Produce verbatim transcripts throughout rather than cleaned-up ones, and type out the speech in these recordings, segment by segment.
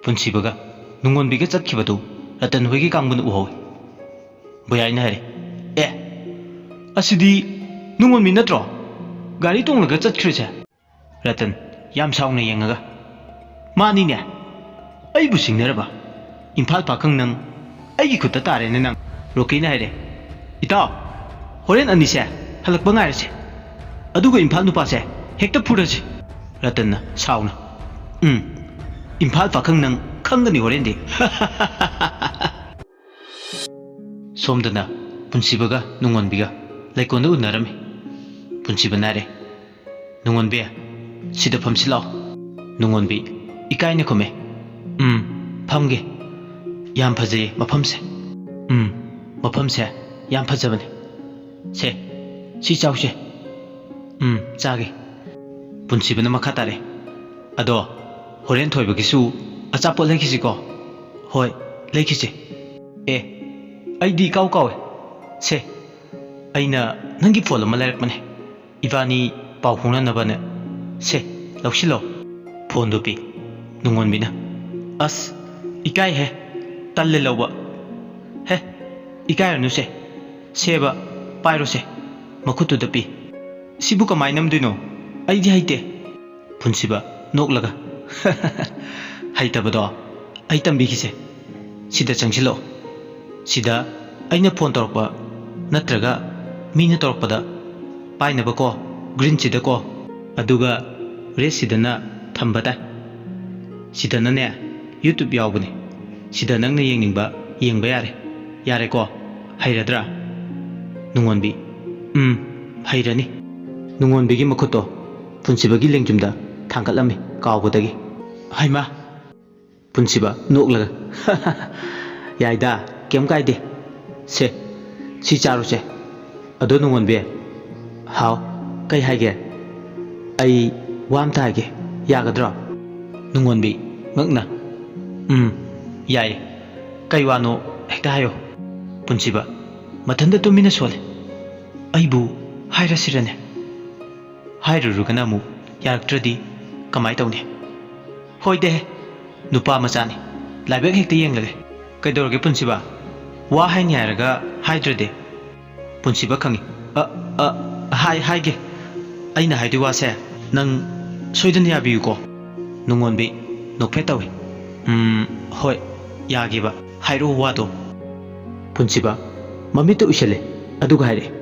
ꯄꯨꯟꯁꯤꯕꯒ ꯅꯨꯡꯉꯣꯟꯕꯤꯒ ꯆꯠꯈꯤꯕꯗꯨ ꯔꯇꯟ ꯍꯣꯏꯒꯤ ꯀꯥꯡꯕꯨꯅ ꯎꯍꯧꯏ꯫ ꯕꯣꯌꯥꯏꯅ ꯍꯥꯏꯔꯦ, "ꯑꯦ, ꯑꯁꯤꯗꯤ ꯅꯨꯡꯉꯣꯟꯕꯤ ꯅꯠꯇ꯭ꯔꯣ? ꯒꯥꯔꯤ ꯇꯣꯡꯂꯒ ꯆꯠꯈ꯭ꯔꯤꯁꯦ?" ꯔꯇꯟ ꯌꯥꯝ ꯁꯥꯎꯅ ꯌꯦꯡꯉꯒ, "ꯃꯥꯅꯤꯅꯦ, ꯑꯩꯕꯨ ꯁꯤꯡꯅꯔꯕ? ꯏꯝꯐꯥꯜ ꯄꯥꯈꯪ ꯅꯪ ꯑꯩꯒꯤ ꯈꯨꯠꯇ ꯇꯥꯔꯦꯅꯦ ꯅꯪ!" ꯔꯣꯀꯤꯅ ꯍꯥꯏꯔꯦ, "ꯏꯇꯥꯎ, ꯍꯣꯔꯦꯟ ꯑꯅꯤꯁꯦ ꯍꯜꯂꯛꯄ ꯉꯥꯏꯔꯁꯦ, ꯑꯗꯨꯒ ꯏꯝꯐꯥꯜ ꯅꯨꯄꯥꯁꯦ ꯍꯦꯛꯇ ꯐꯨꯔꯁꯤ!" ꯔꯇꯟꯅ ꯁꯥꯎꯅ, "ꯎꯝ, ꯏꯝꯐꯥꯜ ꯄꯥꯈꯪ ꯅꯪ ꯈꯪꯒꯅꯤ ꯍꯣꯔꯦꯟꯗꯤ!" ꯁꯣꯝꯗꯅ ꯄꯨꯟꯁꯤꯕꯒ ꯅꯨꯡꯉꯣꯟꯕꯤꯒ ꯂꯩꯀꯣꯜꯗ ꯎꯅꯔꯝꯃꯤ꯫ ꯄꯨꯟꯁꯤꯕꯅ ꯍꯥꯏꯔꯦ, "ꯅꯨꯡꯉꯣꯟꯕꯤ, ꯁꯤꯗ ꯐꯝꯁꯤ ꯂꯥꯛꯑꯣ꯫" ꯅꯨꯡꯉꯣꯟꯕꯤ ꯏꯀꯥꯏꯅ ꯈꯨꯝꯃꯦ, "ꯎꯝ, ꯐꯝꯒꯦ꯫ ꯌꯥꯝ ꯐꯖꯩꯌꯦ ꯃꯐꯝꯁꯦ꯫ ꯎꯝ, ꯃꯐꯝꯁꯦ ꯌꯥꯝ ꯐꯖꯕꯅꯦ꯫ ꯁꯦ, ꯁꯤ ꯆꯥꯎꯁꯦ꯫" "ꯎꯝ, ꯆꯥꯒꯦ꯫" ꯄꯨꯟꯁꯤꯕꯅ ꯃꯈꯥ ꯇꯥꯔꯦ, "ꯑꯗꯣ ꯍꯣꯔꯦꯟ ꯊꯣꯏꯕꯒꯤꯁꯨ ꯑꯆꯥꯄꯣꯠ ꯂꯩꯈꯤꯁꯤꯀꯣ?" "ꯍꯣꯏ, ꯂꯩꯈꯤꯁꯦ꯫" "ꯑꯦ, ꯑꯩꯗꯤ ꯏꯀꯥꯎ ꯀꯥꯎꯋꯦ꯫ ꯁꯦ, ꯑꯩꯅ ꯅꯪꯒꯤ ꯐꯣꯟ ꯑꯃ ꯂꯩꯔꯛꯄꯅꯦ꯫ ꯏꯕꯥꯅꯤ ꯄꯥꯎ ꯐꯥꯎꯅꯅꯕꯅꯦ꯫ ꯁꯦ, ꯂꯧꯁꯤꯜꯂꯣ꯫" ꯐꯣꯟꯗꯨ ꯄꯤ꯫ ꯅꯨꯡꯉꯣꯟꯕꯤꯅ, "ꯑꯁ, ꯏꯀꯥꯏꯍꯦ꯫ ꯇꯜꯂꯦ ꯂꯧꯕ꯫" "ꯍꯦ, ꯏꯀꯥꯏꯔꯅꯨꯁꯦ꯫ ꯁꯦꯕ, ꯄꯥꯏꯔꯣꯁꯦ꯫" ꯃꯈꯨꯠꯇꯨꯗ ꯄꯤ꯫ "ꯁꯤꯕꯨ ꯀꯃꯥꯏ ꯅꯝꯗꯣꯏꯅꯣ? ꯑꯩꯗꯤ ꯍꯩꯇꯦ꯫" ꯄꯨꯟꯁꯤꯕ ꯅꯣꯛꯂꯒ, "ꯍꯩꯇꯕꯗꯣ ꯑꯩ ꯇꯝꯕꯤꯈꯤꯁꯦ꯫ ꯁꯤꯗ ꯆꯪꯁꯤꯜꯂꯛꯑꯣ꯫ ꯁꯤꯗ ꯑꯩꯅ ꯐꯣꯟ ꯇꯧꯔꯛꯄ ꯅꯠꯇ꯭ꯔꯒ ꯃꯤꯅ ꯇꯧꯔꯛꯄꯗ ꯄꯥꯏꯅꯕꯀꯣ, ꯒ꯭ꯔꯤꯟꯁꯤꯗꯀꯣ, ꯑꯗꯨꯒ ꯔꯦꯗꯁꯤꯗꯅ ꯊꯝꯕ ꯇꯥꯏ꯫ ꯁꯤꯗꯅꯅꯦ, YouTube ꯌꯥꯎꯕꯅꯦ꯫ ꯁꯤꯗ ꯅꯪꯅ ꯌꯦꯡꯅꯤꯡꯕ ꯌꯦꯡꯕ ꯌꯥꯔꯦ꯫ ꯌꯥꯔꯦꯀꯣ? ꯍꯩꯔꯗ꯭ꯔꯥ?" ꯅꯨꯡꯉꯣꯟꯕꯤ, "ꯎꯝ, ꯍꯩꯔꯅꯤ꯫" ꯅꯨꯡꯉꯣꯟꯕꯤꯒꯤ ꯃꯈꯨꯠꯇꯣ ꯄꯨꯟꯁꯤꯕꯒꯤ ꯂꯦꯡꯖꯨꯝꯗ ꯊꯥꯡꯒꯠꯂꯝꯃꯤ ꯀꯥꯎꯕꯗꯒꯤ꯫ "ꯍꯩꯃꯥ!" ꯄꯨꯟꯁꯤꯕ ꯅꯣꯛꯂꯒ, "ꯌꯥꯏꯗ, ꯀꯩꯝ ꯀꯥꯏꯗꯦ꯫ ꯁꯦ, ꯁꯤ ꯆꯥꯔꯨꯁꯦ꯫ ꯑꯗꯣ ꯅꯨꯡꯉꯣꯟꯕꯤ꯫" "ꯍꯥꯎ, ꯀꯩ ꯍꯥꯏꯒꯦ?" "ꯑꯩ ꯋꯥ ꯑꯝꯇ ꯍꯥꯏꯒꯦ, ꯌꯥꯒꯗ꯭ꯔꯣ?" ꯅꯨꯡꯉꯣꯟꯕꯤ ꯉꯛꯅ, "ꯎꯝ, ꯌꯥꯏꯌꯦ꯫ ꯀꯩ ꯋꯥꯅꯣ ꯍꯦꯛꯇ ꯍꯥꯏꯌꯣ꯫" ꯄꯨꯟꯁꯤꯕ ꯃꯊꯟꯇ ꯇꯨꯃꯤꯟꯅ ꯁꯣꯜꯂꯦ꯫ "ꯑꯩꯕꯨ ꯍꯥꯏꯔꯁꯤꯔꯅꯦ? ꯍꯥꯏꯔꯨꯔꯒꯅ ꯑꯃꯨꯛ ꯌꯥꯔꯛꯇ꯭ꯔꯗꯤ ꯀꯃꯥꯏ ꯇꯧꯅꯤ? ꯍꯣꯏꯗꯦ, ꯅꯨꯄꯥ ꯃꯆꯥꯅꯤ꯫ ꯂꯥꯏꯕꯛ ꯍꯦꯛꯇ ꯌꯦꯡꯂꯒꯦ꯫ ꯀꯩꯗꯧꯔꯒꯦ ꯄꯨꯟꯁꯤꯕ? ꯋꯥ ꯍꯥꯏꯅꯤ ꯍꯥꯏꯔꯒ ꯍꯥꯏꯗ꯭ꯔꯗꯤ? ꯄꯨꯟꯁꯤꯕ ꯈꯪꯉꯤ꯫ "ꯑ, ꯑ, ꯍꯥꯏ-, ꯍꯥꯏꯒꯦ꯫ ꯑꯩꯅ ꯍꯥꯏꯗꯣꯏ ꯋꯥꯁꯦ ꯅꯪ ꯁꯣꯏꯗꯅ ꯌꯥꯕꯤꯌꯨꯀꯣ?" ꯅꯨꯡꯉꯣꯟꯕꯤ ꯅꯣꯛꯐꯦꯠ ꯇꯧꯏ꯫ "ꯎꯝ, ꯍꯣꯏ, ꯌꯥꯒꯦꯕ꯫ ꯍꯥꯏꯔꯛꯑꯣ ꯋꯥꯗꯣ꯫" ꯄꯨꯟꯁꯤꯕ ꯃꯃꯤꯠꯇ ꯎꯏꯁꯜꯂꯦ, ꯑꯗꯨꯒ ꯍꯥꯏꯔꯛꯑꯦ,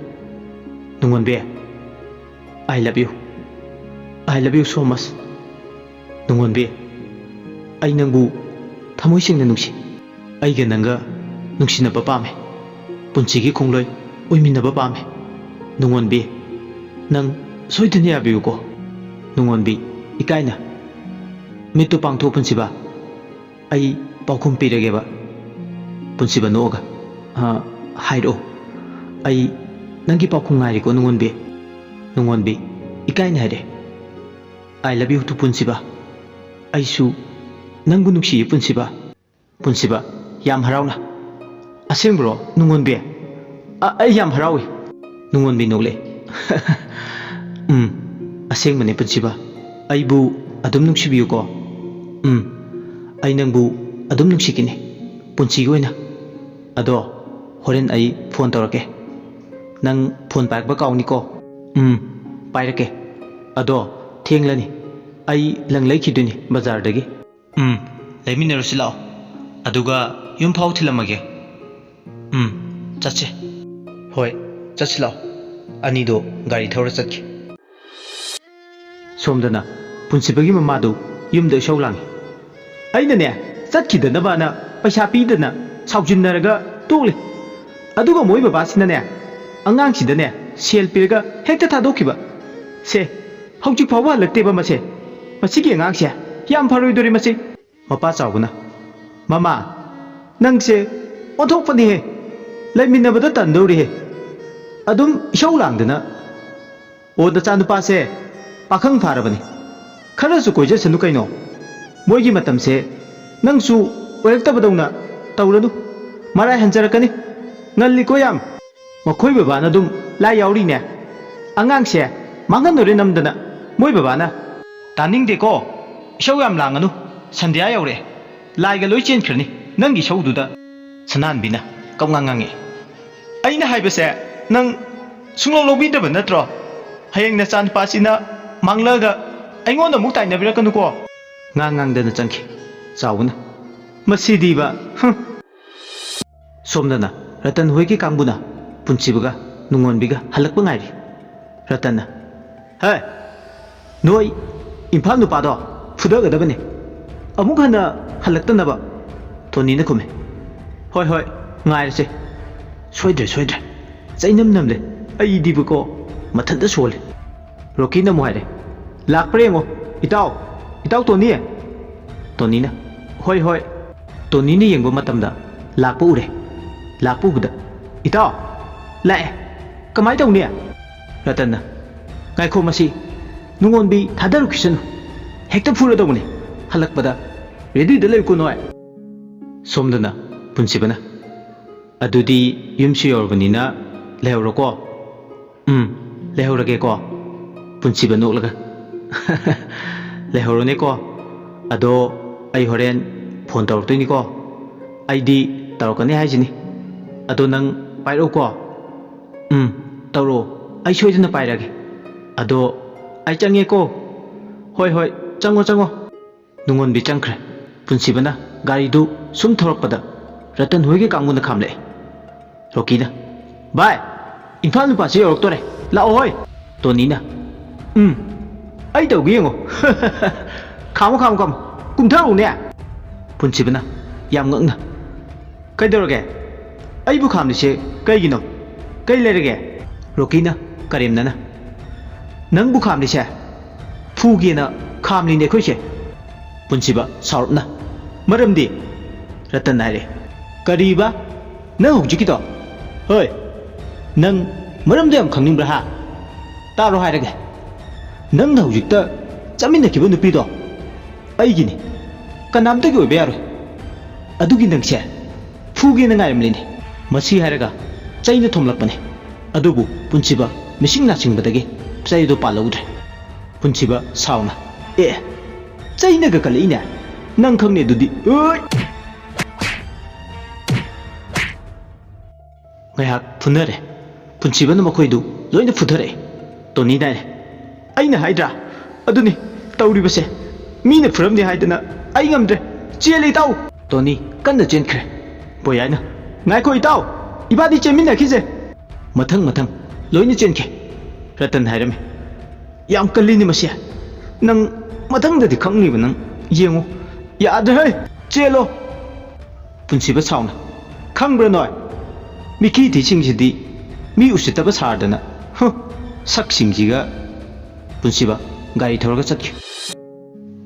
"ꯅꯨꯡꯉꯣꯟꯕꯤ, I love you꯫ I love you so much꯫ ꯅꯨꯡꯉꯣꯟꯕꯤ, ꯑꯩ ꯅꯪꯕꯨ ꯊꯃꯣꯏ ꯁꯦꯡꯅ ꯅꯨꯡꯁꯤ꯫ ꯑꯩꯒ ꯅꯪꯒ ꯅꯨꯡꯁꯤꯅꯕ ꯄꯥꯝꯃꯦ꯫ ꯄꯨꯟꯁꯤꯒꯤ ꯈꯣꯡꯂꯣꯏ ꯑꯣꯏꯃꯤꯟꯅꯕ ꯄꯥꯝꯃꯦ꯫ ꯅꯨꯡꯉꯣꯟꯕꯤ, ꯅꯪ ꯁꯣꯏꯗꯅ ꯌꯥꯕꯤꯌꯨꯀꯣ꯫" ꯅꯨꯡꯉꯣꯟꯕꯤ ꯏꯀꯥꯏꯅ, "ꯃꯤꯠꯇꯨ ꯄꯥꯡꯊꯣꯛ ꯄꯨꯟꯁꯤꯕ꯫ ꯑꯩ ꯄꯥꯎꯈꯨꯝ ꯄꯤꯔꯒꯦꯕ꯫" ꯄꯨꯟꯁꯤꯕ ꯅꯣꯛꯑꯒ, "ꯑ, ꯍꯥꯏꯔꯛꯑꯣ꯫ ꯑꯩ ꯅꯪꯒꯤ ꯄꯥꯎꯈꯨꯝ ꯉꯥꯏꯔꯤꯀꯣ ꯅꯨꯡꯉꯣꯟꯕꯤ꯫" ꯅꯨꯡꯉꯣꯟꯕꯤ ꯏꯀꯥꯏꯅ ꯍꯥꯏꯔꯦ, "I love you too ꯄꯨꯟꯁꯤꯕ꯫ ꯑꯩꯁꯨ ꯅꯪꯕꯨ ꯅꯨꯡꯁꯤꯌꯦ ꯄꯨꯟꯁꯤꯕ꯫" ꯄꯨꯟꯁꯤꯕ ꯌꯥꯝ ꯍꯔꯥꯎꯅ, "ꯑꯁꯦꯡꯕ꯭ꯔꯣ ꯅꯨꯡꯉꯣꯟꯕꯤ? ꯑ-, ꯑꯩ ꯌꯥꯝ ꯍꯔꯥꯎꯏ꯫" ꯅꯨꯡꯉꯣꯟꯕꯤ ꯅꯣꯛꯂꯛꯑꯦ꯫ "ꯎꯝ, ꯑꯁꯦꯡꯕꯅꯦ ꯄꯨꯟꯁꯤꯕ꯫ ꯑꯩꯕꯨ ꯑꯗꯨꯝ ꯅꯨꯡꯁꯤꯕꯤꯌꯨꯀꯣ꯫ ꯎꯝ, ꯑꯩ ꯅꯪꯕꯨ ꯑꯗꯨꯝ ꯅꯨꯡꯁꯤꯒꯅꯤ, ꯄꯨꯟꯁꯤꯒꯤ ꯑꯣꯏꯅ꯫ ꯑꯗꯣ ꯍꯣꯔꯦꯟ ꯑꯩ ꯐꯣꯟ ꯇꯧꯔꯛꯀꯦ꯫ ꯅꯪ ꯐꯣꯟ ꯄꯥꯏꯔꯛꯄ ꯀꯥꯎꯅꯤꯀꯣ꯫" "ꯎꯝ, ꯄꯥꯏꯔꯛꯀꯦ꯫ ꯑꯗꯣ ꯊꯦꯡꯂꯅꯤ꯫ ꯑꯩ ꯂꯪ ꯂꯩꯈꯤꯗꯣꯏꯅꯤ ꯕꯖꯥꯔꯗꯒꯤ꯫" "ꯎꯝ, ꯂꯩꯃꯤꯟꯅꯔꯨꯁꯤ ꯂꯥꯛꯑꯣ꯫ ꯑꯗꯨꯒ ꯌꯨꯝ ꯐꯥꯎ ꯊꯤꯜꯂꯝꯃꯒꯦ꯫" "ꯎꯝ, ꯆꯠꯁꯦ꯫" "ꯍꯣꯏ, ꯆꯠꯁꯤ ꯂꯥꯛꯑꯣ꯫" ꯑꯅꯤꯗꯣ ꯒꯥꯔꯤ ꯊꯧꯔ ꯆꯠꯈꯤ꯫ ꯁꯣꯝꯗꯅ ꯄꯨꯟꯁꯤꯕꯒꯤ ꯃꯃꯥꯗꯨ ꯌꯨꯝꯗ ꯏꯁꯧ ꯂꯥꯡꯉꯤ꯫ "ꯑꯩꯅꯅꯦ, ꯆꯠꯈꯤꯗꯅꯕꯅ ꯄꯩꯁꯥ ꯄꯤꯗꯅ ꯁꯥꯎꯖꯤꯟꯅꯔꯒ ꯇꯣꯛꯂꯦ꯫ ꯑꯗꯨꯒ ꯃꯣꯏ ꯕꯕꯥꯁꯤꯅꯅꯦ, ꯑꯉꯥꯡꯁꯤꯗꯅꯦ ꯁꯦꯜ ꯄꯤꯔꯒ ꯍꯦꯛꯇ ꯊꯥꯗꯣꯛꯈꯤꯕ꯫ ꯁꯦ, ꯍꯧꯖꯤꯛ ꯐꯥꯎꯕ ꯍꯜꯂꯛꯇꯦꯕ ꯃꯁꯦ꯫ ꯃꯁꯤꯒꯤ ꯑꯉꯥꯡꯁꯦ ꯌꯥꯝ ꯐꯔꯣꯏꯗꯣꯔꯤ ꯃꯁꯤ꯫" ꯃꯄꯥ ꯆꯥꯎꯕꯅ, "ꯃꯃꯥ, ꯅꯪꯁꯦ ꯑꯣꯟꯊꯣꯛꯄꯅꯤꯍꯦ꯫ ꯂꯩꯃꯤꯟꯅꯕꯗ ꯇꯟꯗꯧꯔꯤꯍꯦ꯫ ꯑꯗꯨꯝ ꯏꯁꯧ ꯂꯥꯡꯗꯅ꯫" "ꯑꯣ, ꯅꯆꯥꯅꯨꯄꯥꯁꯦ ꯄꯥꯈꯪ ꯐꯥꯔꯕꯅꯤ꯫ ꯈꯔꯁꯨ ꯀꯣꯏꯖꯁꯅꯨ ꯀꯩꯅꯣ꯫ ꯃꯣꯏꯒꯤ ꯃꯇꯝꯁꯦ ꯅꯪꯁꯨ ꯑꯣꯏꯔꯛꯇꯕꯗꯧꯅ ꯇꯧꯔꯅꯨ꯫ ꯃꯔꯥꯏ ꯍꯟꯖꯔꯛꯀꯅꯤ꯫ ꯉꯜꯂꯤꯀꯣ ꯌꯥꯝ꯫ ꯃꯈꯣꯏ ꯕꯕꯥꯅ ꯑꯗꯨꯝ ꯂꯥꯏ ꯌꯥꯎꯔꯤꯅꯦ꯫ ꯑꯉꯥꯡꯁꯦ ꯃꯥꯡꯍꯟꯗꯣꯔꯦ ꯅꯝꯗꯅ ꯃꯣꯏ ꯕꯕꯥꯅ꯫" "ꯇꯥꯅꯤꯡꯗꯦꯀꯣ, ꯏꯁꯧ ꯌꯥꯝ ꯂꯥꯡꯒꯅꯨ꯫ ꯁꯟꯙ꯭ꯌꯥ ꯌꯧꯔꯛꯑꯦ꯫ ꯂꯥꯏꯒ ꯂꯣꯏ ꯆꯦꯟꯈ꯭ꯔꯅꯤ ꯅꯪꯒꯤ ꯏꯁꯧꯗꯨꯗ꯫ ꯁꯅꯥꯍꯟꯕꯤꯅ ꯀꯞꯉꯥꯡ ꯉꯥꯡꯉꯛꯑꯦ꯫ ꯑꯩꯅ ꯍꯥꯏꯕꯁꯦ ꯅꯪ ꯁꯨꯡꯂꯧ ꯂꯧꯕꯤꯗ꯭ꯔꯕ ꯅꯠꯇ꯭ꯔꯣ? ꯍꯌꯦꯡ ꯅꯆꯥꯅꯨꯄꯥꯁꯤꯅ ꯃꯥꯡꯂꯛꯑꯒ ꯑꯩꯉꯣꯟꯗ ꯑꯃꯨꯛ ꯇꯥꯏꯅꯕꯤꯔꯛꯀꯅꯨꯀꯣ꯫ ꯉꯥꯡ ꯉꯥꯡꯗꯅ ꯆꯪꯈꯤ ꯆꯥꯎꯕꯅ꯫ ꯃꯁꯤꯗꯤꯕ, ꯍꯨꯝ꯫ ꯁꯣꯝꯗꯅ ꯔꯇꯟ ꯍꯣꯏꯒꯤ ꯀꯥꯡꯕꯨꯅ ꯄꯨꯟꯁꯤꯕꯒ ꯅꯨꯡꯉꯣꯟꯕꯤꯒ ꯍꯜꯂꯛꯄ ꯉꯥꯏꯔꯤ꯫ ꯔꯇꯟꯅ, "ꯍꯦ, ꯅꯣꯏ ꯏꯝꯐꯥꯜ ꯅꯨꯄꯥꯗꯣ ꯐꯨꯗꯒꯗꯕꯅꯤ꯫ ꯑꯃꯨꯛ ꯍꯟꯅ ꯍꯜꯂꯛꯇꯅꯕ꯫" ꯇꯣꯅꯤꯅ ꯈꯨꯝꯃꯤ꯫ "ꯍꯣꯏ, ꯍꯣꯏ, ꯉꯥꯏꯔꯁꯦ꯫" "ꯁꯣꯏꯗ꯭ꯔꯦ, ꯁꯣꯏꯗ꯭ꯔꯦ꯫ ꯆꯩꯅꯝ ꯅꯝꯂꯦ꯫ ꯑꯩꯗꯤꯕꯀꯣ ꯃꯊꯟꯇ ꯁꯣꯜꯂꯦ꯫" ꯔꯣꯀꯤꯅ ꯑꯃꯨꯛ ꯍꯥꯏꯔꯦ, "ꯂꯥꯛꯄ꯭ꯔꯥ ꯌꯦꯡꯉꯣ, ꯏꯇꯥꯎ, ꯏꯇꯥꯎ ꯇꯣꯅꯤ꯫" ꯇꯣꯅꯤꯅ, "ꯍꯣꯏ, ꯍꯣꯏ꯫" ꯇꯣꯅꯤꯅ ꯌꯦꯡꯕ ꯃꯇꯝꯗ ꯂꯥꯛꯄ ꯎꯔꯦ꯫ ꯂꯥꯛꯄ ꯎꯕꯗ, "ꯏꯇꯥꯎ, ꯂꯥꯛꯑꯦ꯫ ꯀꯃꯥꯏ ꯇꯧꯅꯤ?" ꯔꯇꯟꯅ, "ꯉꯥꯏꯈꯣ, ꯃꯁꯤ ꯅꯨꯡꯉꯣꯟꯕꯤ ꯊꯥꯗꯔꯨꯈꯤꯁꯅꯨ꯫ ꯍꯦꯛꯇ ꯐꯨꯔꯗꯧꯕꯅꯤ꯫ ꯍꯜꯂꯛꯄꯗ ꯔꯦꯗꯤꯗ ꯂꯩꯌꯨꯀꯣ ꯅꯣꯏ꯫" ꯁꯣꯝꯗꯅ ꯄꯨꯟꯁꯤꯕꯅ, "ꯑꯗꯨꯗꯤ ꯌꯨꯝꯁꯨ ꯌꯧꯔꯕꯅꯤꯅ ꯂꯩꯍꯧꯔꯣꯀꯣ꯫" "ꯎꯝ, ꯂꯩꯍꯧꯔꯒꯦꯀꯣ꯫" ꯄꯨꯟꯁꯤꯕ ꯅꯣꯛꯂꯒ, "ꯂꯩꯍꯧꯔꯣꯅꯦꯀꯣ꯫ ꯑꯗꯣ ꯑꯩ ꯍꯣꯔꯦꯟ ꯐꯣꯟ ꯇꯧꯔꯛꯇꯣꯏꯅꯤꯀꯣ꯫ ꯑꯩꯗꯤ ꯇꯧꯔꯛꯀꯅꯤ ꯍꯥꯏꯁꯤꯅꯤ꯫ ꯑꯗꯣ ꯅꯪ ꯄꯥꯏꯔꯛꯎꯀꯣ꯫" "ꯎꯝ, ꯇꯧꯔꯛꯑꯣ꯫ ꯑꯩ ꯁꯣꯏꯗꯅ ꯄꯥꯏꯔꯒꯦ꯫ ꯑꯗꯣ ꯑꯩ ꯆꯪꯉꯦꯀꯣ꯫" "ꯍꯣꯏ, ꯍꯣꯏ, ꯆꯪꯉꯣ, ꯆꯪꯉꯣ꯫" ꯅꯨꯡꯉꯣꯟꯕꯤ ꯆꯪꯈ꯭ꯔꯦ꯫ ꯄꯨꯟꯁꯤꯕꯅ ꯒꯥꯔꯤꯗꯨ ꯁꯨꯝ ꯊꯧꯔꯛꯄꯗ ꯔꯇꯟ ꯍꯣꯏꯒꯤ ꯀꯥꯡꯕꯨꯅ ꯈꯥꯝꯂꯛꯑꯦ꯫ ꯔꯣꯀꯤꯅ, "ꯚꯥꯏ, ꯏꯝꯐꯥꯜ ꯅꯨꯄꯥꯁꯤ ꯌꯧꯔꯛꯇꯣꯔꯦ, ꯂꯥꯛꯑꯣ ꯍꯣꯏ꯫" ꯇꯣꯅꯤꯅ, "ꯎꯝ, ꯑꯩ ꯇꯧꯒꯦ ꯌꯦꯡꯉꯣ꯫" "ꯈꯥꯝꯃꯣ, ꯈꯥꯝꯃꯣ, ꯈꯥꯝꯃꯣ, ꯀꯨꯝꯊꯔꯛꯎꯅꯦ꯫" ꯄꯨꯟꯁꯤꯕꯅ ꯌꯥꯝ ꯉꯛꯅ, "ꯀꯩꯗꯧꯔꯒꯦ? ꯑꯩꯕꯨ ꯈꯥꯝꯂꯤꯁꯦ ꯀꯩꯒꯤꯅꯣ? ꯀꯩ ꯂꯩꯔꯒꯦ?" ꯔꯣꯀꯤꯅ ꯀꯔꯦꯝꯅꯅ, "ꯅꯪꯕꯨ ꯈꯥꯝꯂꯤꯁꯦ ꯐꯨꯒꯦꯅ ꯈꯥꯝꯂꯤꯅꯦ ꯑꯩꯈꯣꯏꯁꯦ꯫" ꯄꯨꯟꯁꯤꯕ ꯁꯥꯎꯔꯞꯅ, "ꯃꯔꯝꯗꯤ?" ꯔꯇꯟꯅ ꯍꯥꯏꯔꯦ꯫ "ꯀꯔꯤꯕ? ꯅꯪ ꯍꯧꯖꯤꯛꯀꯤꯗꯣ? ꯍꯣꯏ, ꯅꯪ ꯃꯔꯝꯗꯣ ꯌꯥꯝ ꯈꯪꯅꯤꯡꯕ꯭ꯔꯥ ꯍꯥ? ꯇꯥꯔꯣ ꯍꯥꯏꯔꯒꯦ꯫ ꯅꯪꯅ ꯍꯧꯖꯤꯛꯇ ꯆꯠꯃꯤꯟꯅꯈꯤꯕ ꯅꯨꯄꯤꯗꯣ ꯑꯩꯒꯤꯅꯤ꯫ ꯀꯅꯥꯝꯇꯒꯤ ꯑꯣꯏꯕ ꯌꯥꯔꯣꯏ꯫ ꯑꯗꯨꯒꯤ ꯅꯪꯁꯦ ꯐꯨꯒꯦꯅ ꯉꯥꯏꯔꯝꯂꯤꯅꯦ꯫" ꯃꯁꯤ ꯍꯥꯏꯔꯒ ꯆꯩꯅ ꯊꯣꯝꯂꯛꯄꯅꯦ꯫ ꯑꯗꯨꯕꯨ ꯄꯨꯟꯁꯤꯕ ꯃꯤꯁꯤꯡ ꯅꯥꯁꯤꯡꯕꯗꯒꯤ ꯆꯩ ꯑꯗꯨ ꯄꯥꯜꯍꯧꯗ꯭ꯔꯦ꯫ ꯄꯨꯟꯁꯤꯕ ꯁꯥꯎꯅ, "ꯑꯦ, ꯆꯩꯅꯒ ꯀꯜꯂꯛꯏꯅꯦ? ꯅꯪ ꯈꯪꯅꯤ ꯑꯗꯨꯗꯤ꯫ ꯎꯏ! ꯉꯥꯏꯍꯥꯛ ꯐꯨꯅꯔꯦ꯫ ꯄꯨꯟꯁꯤꯕꯅ ꯃꯈꯣꯏꯗꯨ ꯂꯣꯏꯅ ꯐꯨꯊꯔꯛꯑꯦ꯫ ꯇꯣꯅꯤꯅ ꯍꯥꯏꯔꯦ, "ꯑꯩꯅ ꯍꯥꯏꯗ꯭ꯔꯥ? ꯑꯗꯨꯅꯤ ꯇꯧꯔꯤꯕꯁꯦ꯫ ꯃꯤꯅ ꯐꯨꯔꯝꯅꯤ ꯍꯥꯏꯗꯅ ꯑꯩ ꯉꯝꯗ꯭ꯔꯦ꯫ ꯆꯦꯜꯂꯦ, ꯏꯇꯥꯎ!" ꯇꯣꯅꯤ ꯀꯟꯅ ꯆꯦꯟꯈ꯭ꯔꯦ꯫ ꯕꯣꯌꯥꯏꯅ, "ꯉꯥꯏꯈꯣ ꯏꯇꯥꯎ, ꯏꯕꯥꯅꯤ ꯆꯦꯟꯃꯤꯟꯅꯈꯤꯁꯦ꯫" ꯃꯊꯪ ꯃꯊꯪ ꯂꯣꯏꯅ ꯆꯦꯟꯈꯤ꯫ ꯔꯇꯟ ꯍꯥꯏꯔꯝꯃꯤ, "ꯌꯥꯝ ꯀꯜꯂꯤꯅꯦ ꯃꯁꯤ꯫ ꯅꯪ ꯃꯊꯪꯗꯗꯤ ꯈꯪꯅꯤꯕ ꯅꯪ꯫ ꯌꯦꯡꯉꯨ, ꯌꯥꯗ꯭ꯔꯦꯍꯦ, ꯆꯦꯜꯂꯣ꯫" ꯄꯨꯟꯁꯤꯕ ꯁꯥꯎꯅ, "ꯈꯪꯕ꯭ꯔꯥ ꯅꯣꯏ? ꯃꯤꯈꯤ ꯊꯤꯁꯤꯡꯁꯤꯗꯤ ꯃꯤ ꯎꯁꯤꯠꯇꯕ ꯁꯥꯔꯗꯅ, ꯍꯨ, ꯁꯛꯁꯤꯡꯁꯤꯒ꯫" ꯄꯨꯟꯁꯤꯕ ꯒꯥꯔꯤ ꯊꯧꯔꯒ ꯆꯠꯈꯤ꯫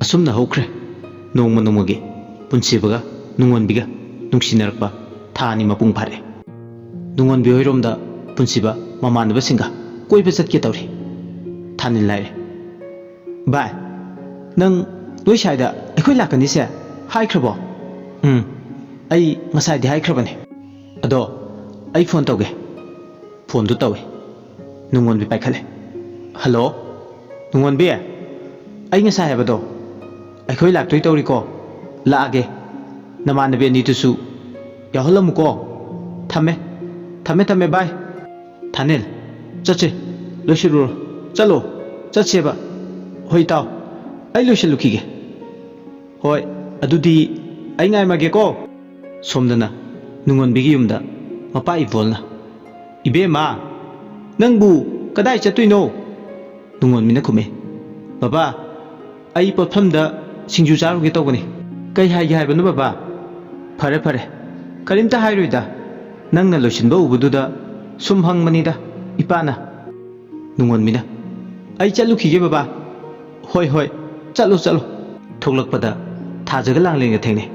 ꯑꯁꯨꯝꯅ ꯍꯧꯈ꯭ꯔꯦ ꯅꯣꯡꯃ ꯅꯣꯡꯃꯒꯤ ꯄꯨꯟꯁꯤꯕꯒ ꯅꯨꯡꯉꯣꯟꯕꯤꯒ ꯅꯨꯡꯁꯤꯅꯔꯛꯄ ꯊꯥ ꯑꯅꯤ ꯃꯄꯨꯡ ꯐꯥꯔꯦ꯫ ꯅꯨꯡꯉꯣꯟꯕꯤ ꯍꯣꯏꯔꯣꯝꯗ ꯄꯨꯟꯁꯤꯕ ꯃꯃꯥꯟꯅꯕꯁꯤꯡꯒ ꯀꯣꯏꯕ ꯆꯠꯀꯦ ꯇꯧꯔꯤ꯫ ꯊꯥꯅꯤꯜ ꯍꯥꯏꯔꯦ, "ꯚꯥꯏ, ꯅꯪ ꯅꯣꯏ ꯁ꯭ꯋꯥꯏꯗ ꯑꯩꯈꯣꯏ ꯂꯥꯛꯀꯅꯤꯁꯦ ꯍꯥꯏꯈ꯭ꯔꯕꯣ?" "ꯎꯝ, ꯑꯩ ꯉꯁꯥꯏꯗꯤ ꯍꯥꯏꯈ꯭ꯔꯕꯅꯦ꯫ ꯑꯗꯣ ꯑꯩ ꯐꯣꯟ ꯇꯧꯒꯦ꯫" ꯐꯣꯟꯗꯨ ꯇꯧꯏ꯫ ꯅꯨꯡꯉꯣꯟꯕꯤ ꯄꯥꯏꯈꯠꯂꯦ꯫ "ꯍꯜꯂꯣ, ꯅꯨꯡꯉꯣꯟꯕꯤ? ꯑꯩ ꯉꯁꯥꯏ ꯍꯥꯏꯕꯗꯣ, ꯑꯩꯈꯣꯏ ꯂꯥꯛꯇꯣꯏ ꯇꯧꯔꯤꯀꯣ꯫ ꯂꯥꯛꯑꯒꯦ꯫ ꯅꯃꯥꯟꯅꯕꯤ ꯑꯅꯤꯗꯨꯁꯨ ꯌꯥꯎꯍꯜꯂꯝꯃꯨꯀꯣ꯫ ꯊꯝꯃꯦ, ꯊꯝꯃꯦ, ꯊꯝꯃꯦ, ꯕꯥꯏ꯫" "ꯊꯥꯅꯤꯜ, ꯆꯠꯁꯦ, ꯂꯣꯏꯁꯤꯜꯂꯨꯔꯣ꯫ ꯆꯠꯂꯣ, ꯆꯠꯁꯦꯕ꯫" "ꯍꯣꯏ, ꯏꯇꯥꯎ, ꯑꯩ ꯂꯣꯏꯁꯤꯜꯂꯨꯈꯤꯒꯦ꯫" "ꯍꯣꯏ, ꯑꯗꯨꯗꯤ ꯑꯩ ꯉꯥꯏꯔꯝꯃꯒꯦꯀꯣ꯫" ꯁꯣꯝꯗꯅ ꯅꯨꯡꯉꯣꯟꯕꯤꯒꯤ ꯌꯨꯝꯗ ꯃꯄꯥ ꯏꯕꯣꯜꯅ, "ꯏꯕꯦꯝꯃ, ꯅꯪꯕꯨ ꯀꯗꯥꯏ ꯆꯠꯇꯣꯏꯅꯣ?" ꯅꯨꯡꯉꯣꯟꯕꯤꯅ ꯈꯨꯝꯃꯤ, "ꯕꯕꯥ, ꯑꯩ ꯄꯣꯠꯐꯝꯗ ꯁꯤꯡꯖꯨ ꯆꯥꯔꯨꯒꯦ ꯇꯧꯕꯅꯤ꯫" "ꯀꯩ ꯍꯥꯏꯒꯦ ꯍꯥꯏꯕꯅꯣ ꯕꯕꯥ?" "ꯐꯔꯦ, ꯐꯔꯦ, ꯀꯔꯤꯝꯇ ꯍꯥꯏꯔꯣꯏꯗ꯫ ꯅꯪꯅ ꯂꯣꯏꯁꯤꯟꯕ ꯎꯕꯗꯨꯗ ꯁꯨꯝ ꯍꯪꯕꯅꯤꯗ, ꯏꯄꯥꯅ꯫" ꯅꯨꯡꯉꯣꯟꯕꯤꯅ, "ꯑꯩ ꯆꯠꯂꯨꯈꯤꯒꯦ ꯕꯕꯥ꯫" "ꯍꯣꯏ, ꯍꯣꯏ, ꯆꯠꯂꯣ, ꯆꯠꯂꯣ꯫" ꯊꯣꯛꯂꯛꯄꯗ ꯊꯥꯖꯒ ꯂꯥꯡꯂꯦꯟꯒ ꯊꯦꯡꯅꯩ꯫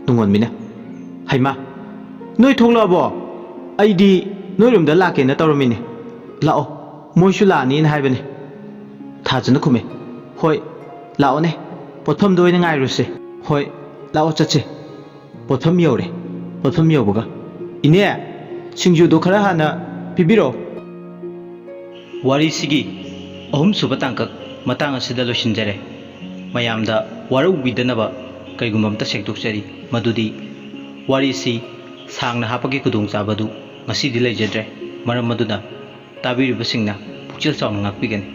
ꯅꯨꯡꯉꯣꯟꯕꯤꯅ, "ꯍꯩꯃꯥ, ꯅꯣꯏ ꯊꯣꯛꯂꯛꯑꯕꯣ? ꯑꯩꯗꯤ ꯅꯣꯏꯔꯣꯝꯗ ꯂꯥꯛꯀꯦꯅ ꯇꯧꯔꯝꯃꯤꯅꯦ꯫ ꯂꯥꯛꯑꯣ, ꯃꯣꯏꯁꯨ ꯂꯥꯛꯑꯅꯤꯅ ꯍꯥꯏꯕꯅꯦ꯫" ꯊꯥꯖꯅ ꯈꯨꯝꯃꯦ, "ꯍꯣꯏ, ꯂꯥꯛꯑꯣꯅꯦ, ꯄꯣꯠꯐꯝꯗ ꯑꯣꯏꯅ ꯉꯥꯏꯔꯨꯁꯦ꯫" "ꯍꯣꯏ, ꯂꯥꯛꯑꯣ, ꯆꯠꯁꯦ꯫" ꯄꯣꯠꯐꯝ ꯌꯧꯔꯦ꯫ ꯄꯣꯠꯐꯝ ꯌꯧꯕꯒ, "ꯏꯅꯦ, ꯁꯤꯡꯖꯨꯗꯣ ꯈꯔ ꯍꯥꯟꯅ ꯄꯤꯕꯤꯔꯛꯑꯣ꯫" ꯋꯥꯔꯤꯁꯤꯒꯤ ꯑꯍꯨꯝꯁꯨꯕ ꯇꯥꯡꯀꯛ ꯃꯇꯥꯡ ꯑꯁꯤꯗ ꯂꯣꯏꯁꯤꯟꯖꯔꯦ꯫ ꯃꯌꯥꯝꯗ ꯋꯥꯔꯧꯕꯤꯗꯅꯕ ꯀꯩꯒꯨꯝꯕ ꯑꯝꯇ ꯁꯦꯡꯗꯣꯛꯆꯔꯤ, ꯃꯗꯨꯗꯤ ꯋꯥꯔꯤꯁꯤ ꯁꯥꯡꯅ ꯍꯥꯞꯄꯒꯤ ꯈꯨꯗꯣꯡꯆꯥꯕꯗꯨ ꯉꯁꯤꯗꯤ ꯂꯩꯖꯗ꯭ꯔꯦ꯫ ꯃꯔꯝ ꯑꯗꯨꯅ ꯇꯥꯕꯤꯔꯤꯕꯁꯤꯡꯅ ꯄꯨꯛꯆꯦꯜ ꯆꯥꯎꯅ ꯉꯥꯛꯄꯤꯒꯅꯤ꯫